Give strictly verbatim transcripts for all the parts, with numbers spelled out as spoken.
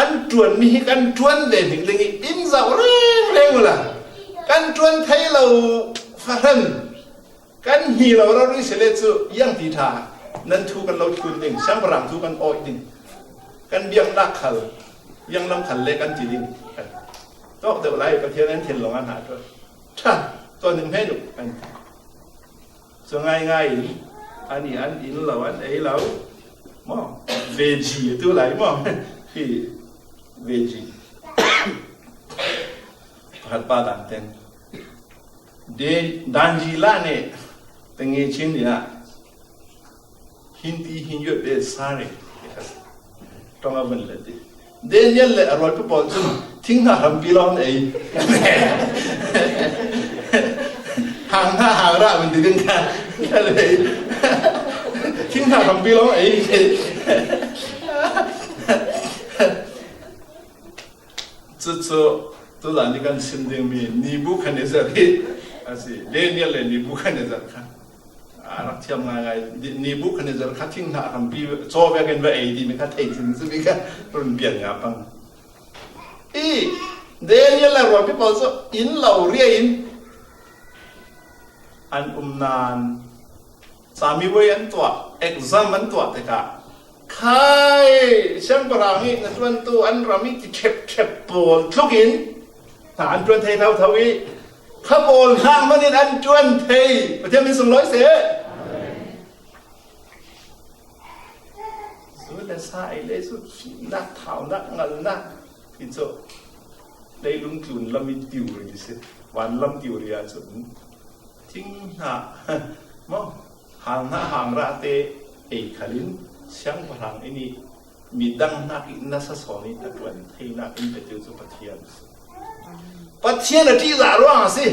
Kan ṭuan mi hi kan ṭuan ve hnik ding hi in zau rengreng ula. Kan ṭuan thei lo fahran, kan hi lo rori si le cu iang ti ṭha nan thu kan lo thlun ding, siangpahrang thu kan awih ding, kan biaknak khal, iang lam khal le kan ti ding. Tawk deuh lai Pathian an thinlung an hna ṭuan. Ṭha, tuan hmei uh an ti. Cu ngaingai in, an i an in lo, an ei lo. Maw? Veji tu lai maw? Hi veji. Pakhat pa dan ten. De, danji la ne, tenge chin ya. Hindi hin yot de sare. Ṭawng a vun let dih. Daniel le a rualpi pawl cun thing hna hrampi lawng an ei. Hang hna hang rah vun ti ding kha. Thing hna hrampi lawng an ei. Cucu tuzan i kan sim dingmi Nebuchadnezzar hi a si. Daniel le Nebuchadnezzar kha a rak thiam ngaingai. Nebuchadnezzar kha thing hna hrampi caw vekin va ei timi kha thei cin cumi kha run pian nga pang. I Daniel le rualpi pawl cu in lo ria in an um nain, cami voi an tuah, exam an tuah tikah, khai, siangpahrang i na ṭuantu an ram i kiṭhepṭhep pawl tlukin hna an ṭuan thei thotho i, kha pawl hna hmanh in an ṭuan thei. Pathian min sunglawi seh. Zu le sa ei le zu, fimnak, thaunak, ngalnak, hi cu leilung tlun lam i theory si, vanlam theory ah cun thing hna, maw, hang hna hang rah te ei khal in siangpahrang in i midang hna i nasa sawn i a ṭuan theinak in petu cu Pathian a si. Pathian a ṭihzah ruang a si.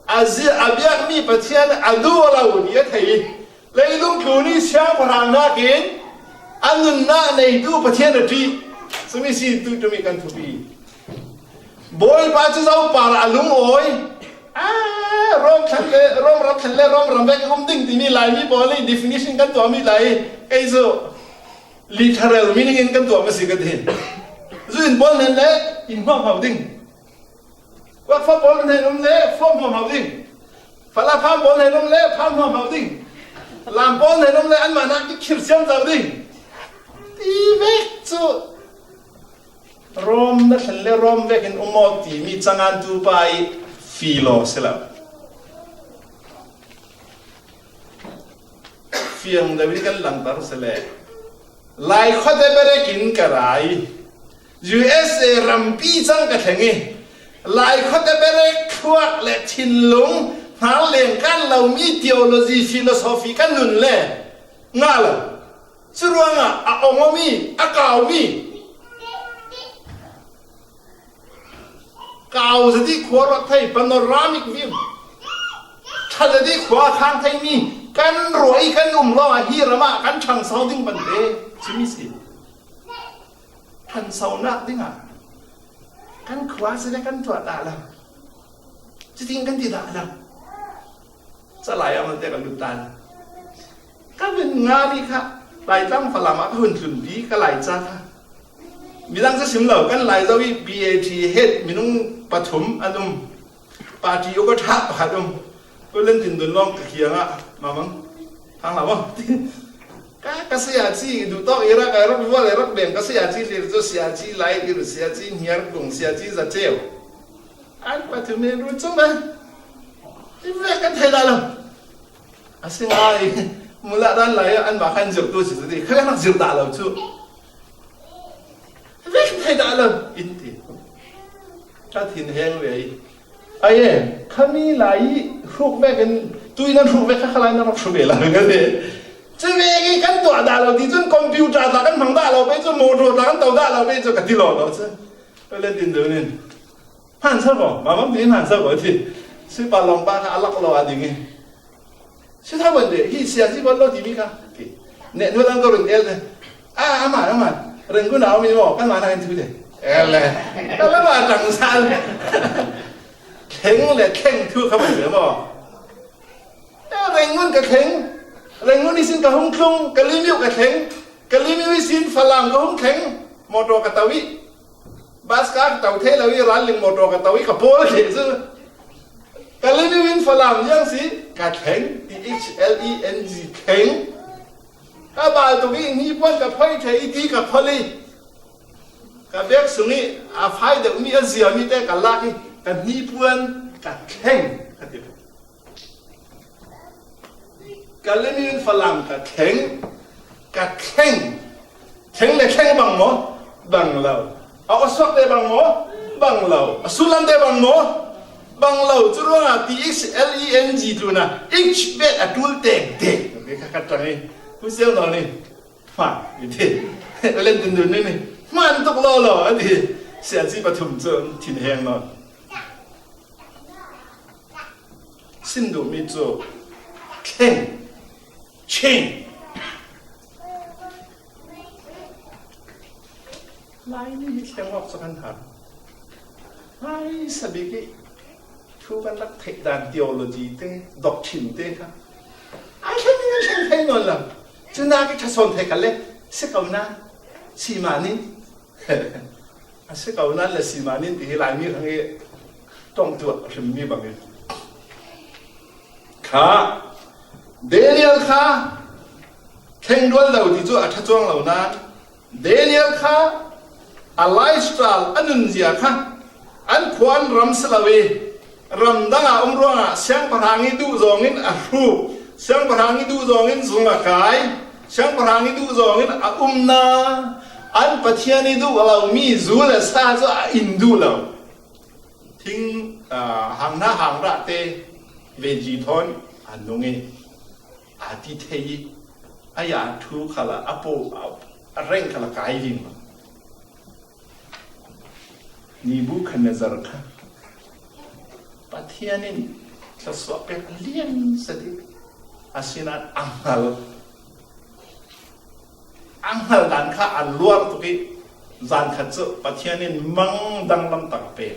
A zi-, a biakmi Pathian a duh lo ti a thei. Leilung tlun i siangpahrang nakin a nunnak neitu Pathian a ṭih. Cumi si tu ṭum i kan thupi. Bawipa cu zopar a lungawi. Ah, Rom thlan le, Rom ram thlan le Rom ram vek um ding timi Laimi pawl i definition kan tuahmi lai. Kei cu literal meaning in kan tuah maw si ka ti. Zu in pawl hnen le in hmuahhmau ding. Wakfa pawl hnen um le fawm hmuahhmau ding. Fala pham pawl hnen um le pham hmuahhmau ding. Lam pawl hnen um le anmah nak i khirsiam zo ding. Ti vek cu Rom na thlen le Rom vekin um maw timi cangan tu pa i filo si lo. Fiang deuh in kan langter si le. Laikhuate berek in ka ra i U S A rampi cang ka thleng i, laikhuate berek thluak le thinlung hnar leng kan lomi theology, philosophy kan nun le nga lo. Curuangah a ongmi, a kaumi, kau zati khua rawt thei, panoramic view, ṭha zati khua a khang theimi kan ruah i kan um lawng ah hi ram ah kan ṭhangso ding ban te cumi si. Ṭhansonak dingah kan khua si le kan tuah dah lo. Cutin kan ti dah lo. Calai a malte ka lut ta lo. Ka vun ngami kha Laitlang Falam ah ka hun tlunpi ka Laica kha. Midang cu sim lo, kan Laizo i P A T head minung pathum an um. Party u ka ṭha pakhat um. Ko len tin dun lawng ka kiangah, mamang, hang hlah maw? Ka, ka saya ci, duhtawk i rak, i rak vual, i rak beng, ka saya ci hlir cu saya ci lai, i ru saya ci hniar kung, saya ci za ceu. An pathum i ru cung a. I vek kan thei dah lo. A si ngai, mulah dan lai, an mah khan zirh tu si, si, kha nak zirh dah lo cu. Vek thei dah lo, in ti. Ka thin heng ve i. Ai e, khami lai i hruk vek in, tui nan hruk vek kha, khalai nan rak hruk ve lai ka ti. Cu vek i kan tuah dah lo ti cun computer tla kan hmang dah lo pei cu, motor tla kan to dah lo pei cu ka ti lo lo cu. Ka len tin deuh nin. Hman sal ko, mamam ti hman sal ko ti. Sipa lawng pa kha a lak lo a ding i. Si tha ban de, hi sia si ban lo ti mi kha. Ti. Ne nu lang ko run el de. A, ama, ama. Renggun a mi mo, kan ma na kan tu de. El le. Ka ba ba tang sal. Thleng le thleng thu kha ban de mo. Renggun ka thleng. Renggun i sin ka hung thlung, ka limiu ka thleng. Ka limiu i sin Falam ka hung thleng. Motor ka to i, bus ka to thei lo i, ral ling motor ka to i, ka pawl thei cu. Ka lim in Falam ziang si, ka thleng, T H L E N G, thleng. Ka bal tuk i, hnipuan ka phoi thei i, ti ka phol i. Ka bek sung i, a fai deuh mi, a zia mi te ka lak i, ka hnipuan ka thleng, ka ti. Ka lim in Falam ka thleng, ka thleng. Thleng le thleng bang maw? Bang lo. A awsuak te bang maw? Bang lo. A sulam te bang maw? Bang lo. Cu ruangah T H L E N G tluna H bet a tul tek tek. Ka ka tang i. Pu Sel no ni. Hman, i ti. Len tun dun ni ni. Hman tuk lo lo, a ti. Sia ci pathum cu thin heng nawn. Sin duhmi cu thleng, ching. Laimi hi thleng awk cu kan har. Ai, sabik i thu kan rak theih dan theology te, doctrine te kha. Ai, thleng i kan thleng thei nawn lo. Cu nak i ṭha sawn thei kha le, si ko na, si mah ni. A si ko nan le si mah nin ti hi Laimi hrang i tongtuah hrimmi bangin. Kha, Daniel kha thleng dual lo ti cu a ṭha cuang lo nan, Daniel kha a lifestyle, a nunzia kha an khua an ram si lo i, ramdang ah um ruangah siangpahrang i duh zawngin a hruk, siangpahrang i duh zawngin zung a kai, siangpahrang i duh zawngin a umna, an Pathian i duh lomi zu le sa cu a in duh lo. Thing, aa, hang hna hang rah te veji thawn a nung i a ti thei i, a ya thu khal a po, a reng khal a kai ding lo. Nebuchadnezzar kha Pathian in thluasuah pek a lian zet i, asinain a hngal, a hngal dan kha a luar tuk i, zan khat cu Pathian in mang danglam tak a pek.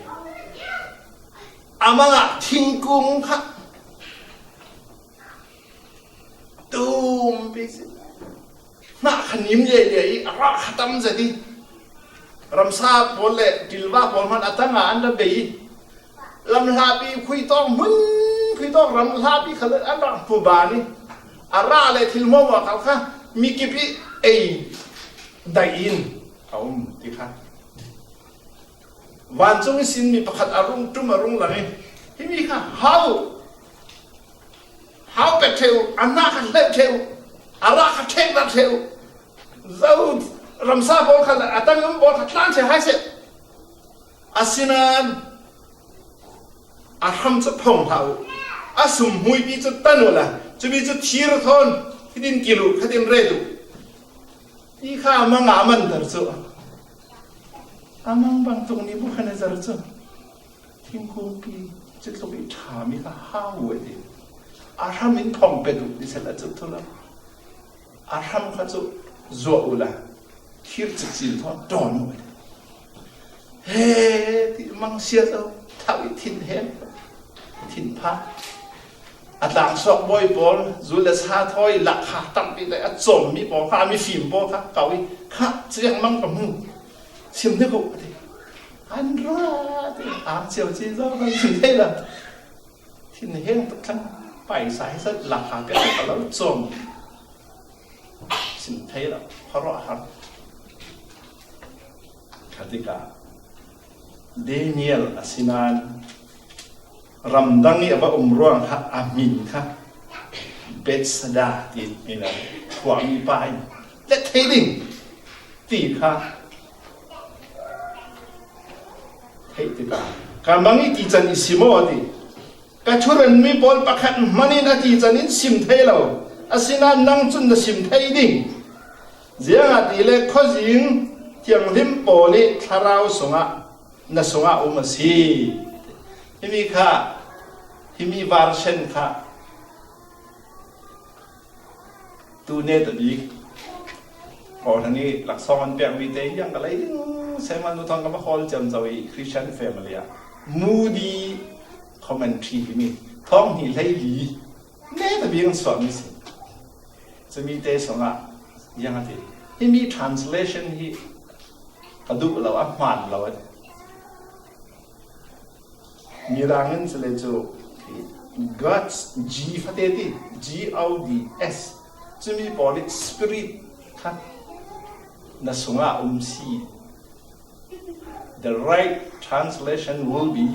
A mang ah thingkung kha tumpi si. Hnah kha nim liailiai i, a rah kha tam zet i, ramsa pawl le ṭilva pawl hmanh a tang ah an ra bei i, lamhlapi khuitawk hmun, khuitawk ramhlapi khal an rak hmu ban i, a rah le thil hmuahhmuah khal kha mi kip i ei daih in a um ti kha. Vancung ihsin mi pakhat a rung ṭum a rung lang i, himi kha hau, hau pek ṭheh u, a hnah kha hleuh ṭheh u, a rah kha ṭhekdarh ṭheh u, zo ramsa pawl kha a tang um pawl kha tlan ṭheh hai seh. Asinain a hram cu phong hlah u, a sum hmuipi cu tan u la, cumi cu thir thawn hitin kil u, khatin ret u. Ti kha a mang ah a manter cu, a mang bang tuk Nebuchadnezzar cu thingkungpi citluk i ṭhami kha hau u a ti. A hram in phong pek u ti seh la cu thu lo. A hram kha cu zuah u la, thir cikcin thawn ṭawn u a ti. He ti mang sia zo, thau i thin hen, thin pha. A tlang suak bawi pawl, zu le sa thawi lakha tampi te a cawmmi pawl kha, a mifim pawl kha kau i, kha ciang mang ka hmu. Sim hnik uh a ti. An ra ti, ang cio ci zo kan sim thei lo. Thin heng tuk thlang paisa hi sat lakha pek a lo cawm. Sim thei lo, khuaruah har. Kha tikah Daniel a si nan, ramdang i a va um ruang kha a hmin kha Bethsaida ti in a thuahmi pa in let thei ding ti kha theih tikah, ka mang i tican i si maw a ti. Ka thurenmi pawl pakhat hmanh in a tican in sim thei lo, asinain nang cun na sim thei ding. Ziangahtile khuazing thianghlim pawl i thlarau sungah na sungah um a si. Himi kha, himi version kha tu neta bik Kawhhran i laksawng an pekmi te yang ka lei ding semal nu thawng ka va hawl ciamco i Christian family ah Moody commentary himi thawng hnih hlei li neta bik an suahmi si. Cumi te sungah yang a ti, himi translation hi A duh lo, a hmaan lo a ti. Mirang in si le cu God's, G fate ti, G O D S. Cumi pawl i spirit kha na sungah um si. The right translation will be,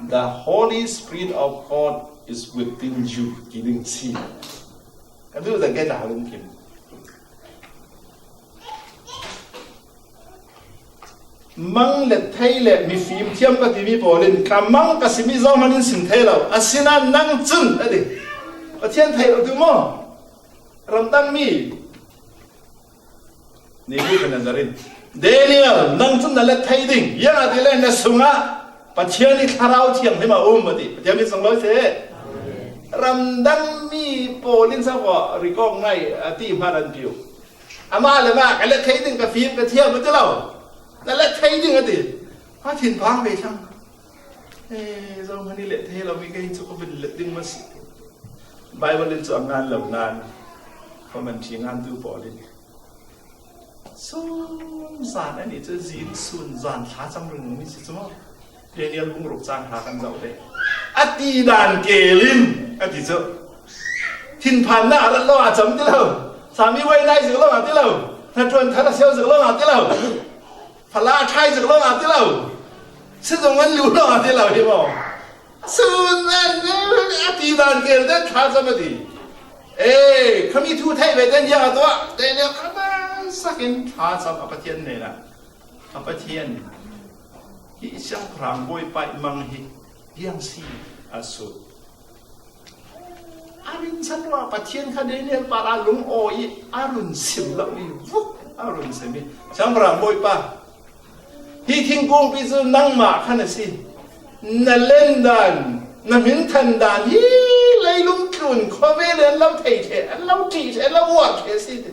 "The Holy Spirit of God is within you," ti ding si. Ka duh zat ke ta hal um kim. Mang let thei le mifim thiam ka timi pawl in ka mang ka simi zohman in sim thei lo. Asinain nang cun a ti. Pathian theih lo tu maw? Ramdangmi Nebuchadnezzar in, "Daniel, nang cun na let thei ding. Ziangahtile na sungah Pathian i Thlarau Thianghlim a um," a ti. Pathian min sunglawi seh. Ramdangmi pawl in sako recognize a ti hmanh an piu. Amah le mah ka let thei ding, ka fim, ka thiam a ti lo. Na let thei ding a ti. Ha thinphang ve thlang. Eh, zohman i let thei lo mi ka hin cu ka vun let ding maw si. Bible in cu a ngan lo nain, commentary ngantu pawl in sun zan a ni cu zing sun zan thlacam ringring mi si cu maw? Daniel bung ruk cang hra kan zoh le, a ti dan kel in a ti cu. Thinphan na a rat lo a cam ti lo. Sami wei nai zik lo a ti lo. Hnaṭuan thar a sio zik lo a ti lo. Fala a ṭhai zik lo a ti lo. Sizung an lu lo a ti lo hi maw? Sun an a ti dan kel te thlacam a ti. Eh, khami thu theih ve ten ziang a tuah. Daniel kha ban sakin thlacam a Pathian hnenah. A Pathian hi siangpahrang Bawipa i mang hi ziang si a sut. A rinsan ruah Pathian kha Daniel par a lungawi i a run sim lo i vuk a run sim i, "Siangpahrang Bawipa, hi thingkungpi cu nangmah kha na si. Na len dan, na hminthan dan hi leilung tlun khuavel in an lo thei ṭheh, an lo ṭih ṭheh, an lo uar ṭheh a si," ti.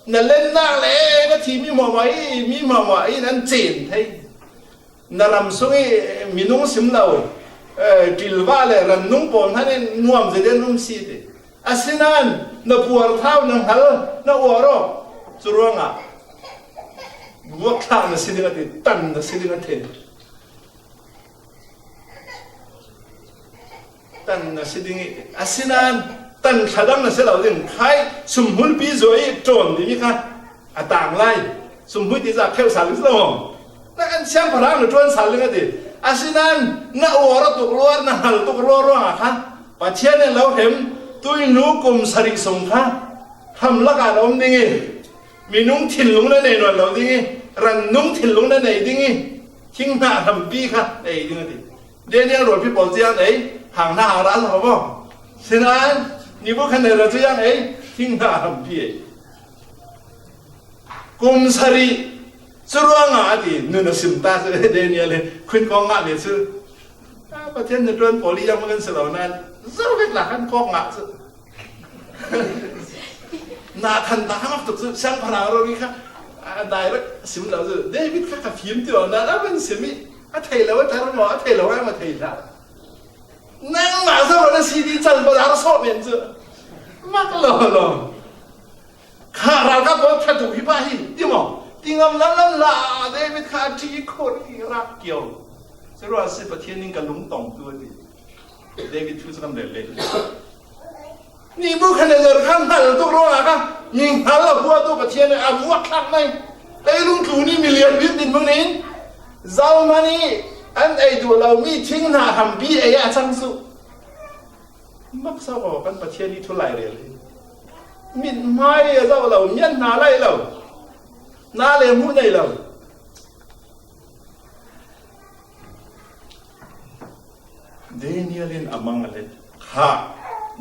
Na lennak le na thimi hmuahhmuah i mi hmuahhmuah in an cen thei. Na ram sung i minung sim lo, eh, ṭilva le rannung pawl hmanh in nuam zetin an um si ti. Asinain na puarthau, na hngal, na uar aw. Cu ruangah vuakthlak na si ding a ti, tan na si ding a ti. Tan na si ding i, asinain tan thladang na si lo ding. Khai sumhmulpi zuai i ṭawn dingmi kha a tang lai. Sumhmui ti zak kheuh sal ding si lo maw? Na kan siangpahrang na ṭuan sal ding a ti. Asinain na uar a tuk luar, na hngal tuk luar ruangah kha Pathian in lo hrem, tuihnu kum sarih sung kha hramlak ah na um ding i, minung thinlung na nei nawn lo ding i, rannung thinlung na nei ding i, thinghnah hrampi kha na ei ding a ti. Daniel rualpi pawl cu ziang ei, hang hna a ra lo maw? Sinain Nebuchadnezzar cu ziang ei, thinghnah hrampi ei. Kum sarih cu ruangah a ti, nun a sim ta cu Daniel hi khuinkawng ngah ve cu. A, Pathian na ṭuan pawl i ziang kan si lo nain, zo vek la kan kawk ngah cu. Na khan ta hang tuk cu, siangpahrang rori kha, a, direct sim lo cu. David kha ka fim ti awk na, a van sim i, a thei lo a tar maw, a thei lo a ma thei hlah. Nangmah zo na si ti cal bazar sawh men cu. Mak lo lo. Kha ralkap pawl thla tuk hi pah hi, ti maw? Ti ngam lam lam la, David kha a ṭi khur i rak kio. Curuah si Pathian in ka lungtong tu a ti. David thu cu kan rel ve. Nebuchadnezzar kha hngal tuk ruangah kha mi hngal a huatu Pathian a vuakthlak nai. Leilung tlun i milian bik dinhmun in zohman i an ei duh lo mi thinghnah hrampi ei a cang cu. Maksa aw kan Pathian i thu lai rel hi. Mithmai a zoh lo, mian hna lai lo. Na le hmuh nei lo. Daniel in a mang a let kha.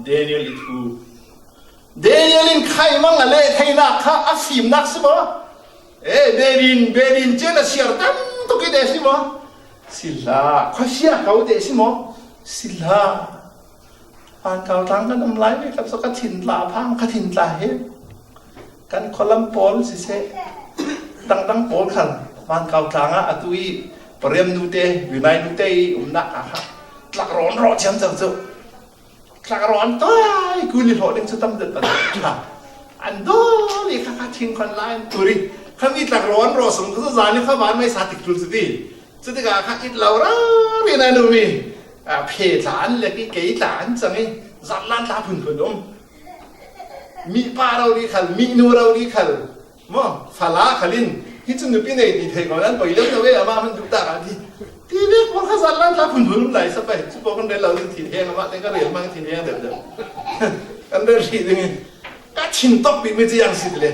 Daniel i thu. Daniel in kha i mang a let theinak kha a fimnak si maw? Eh, berin, berin cian a siar tam tuk i te si maw? Si hlah. Khuasia ko te si maw? Si hlah. Van kau tlang kan um lai ve, kan so ka thin tla phang, ka thin tla he. Kan khualam pawl siseh, dangdang pawl khal van kau tlang ah atu i Pariam nu te, Vinai nu te i umnak ah kha tlak rawn rawh ciamco cu. Tlak rawn tuai, kuli hlawh ding cu tam deuh tak kha an dawl i kha kha thing khan lai an tur i Kha mi tlak rawn rawh sung kha zan i kha van mai sa tik tul si ti. Chuti ka kha it lo ra ri na nu mi. A phe tla an lek i kei tla an chang i zan lan tla phun phun um. Mi pa rau ri khal, mi nu rau ri khal. Mo, fala khalin. Hi chu nupi nei ti thei ko nan poi lem na ve ama man duk ta ka ti. Ti ve ko kha zan lan tla phun phun um lai sa pai. Chu ko kan re lo ti thei ama te ka re ma ti ne dep dep. Kan re ri ding. Ka chin tok bi mi ti yang si le.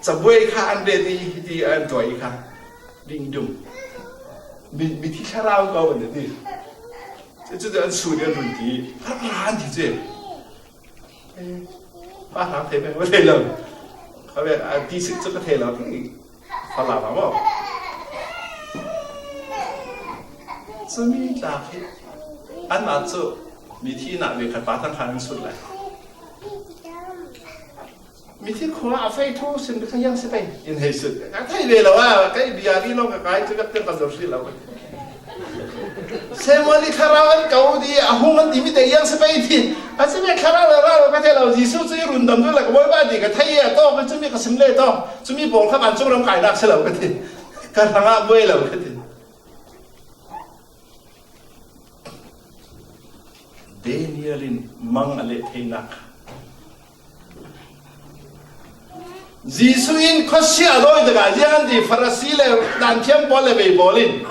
Chabuai kha an re ti ti an toi kha. Ding dum. Mi mi ti thlarau ko an ti. Chu chu an su de run ti. Har har an ti che. Pa hram thei peng va thei lo. Kha ve a ti sik chu ka thei lo. Fa la ma mo. Chu mi tla khi. An ma chu mi thi na ve khat pa thang khan an sut lai. Mi thi khua a fei thu sin ka yang se peng. In hei sut. Ka thei ve lo a, ka i bia ri lo ka kai chu ka ten ka dor si lo. Samuel i thlarau an kau di a hung an ti mi te yang se pai ti. A si me thlarau le rau ka te lo Jesu chu i run dam du la ka boi ba di ka thei a to ka chu mi ka sim le to. Chu mi bol kha ban chung ram kai nak se lo ka ti. Ka hrang a boi lo ka ti. Daniel in mang a le thei nak. Jesu in khuasia a dawi taka ziangan ti Farasi le danthiam pawl le vei pawl in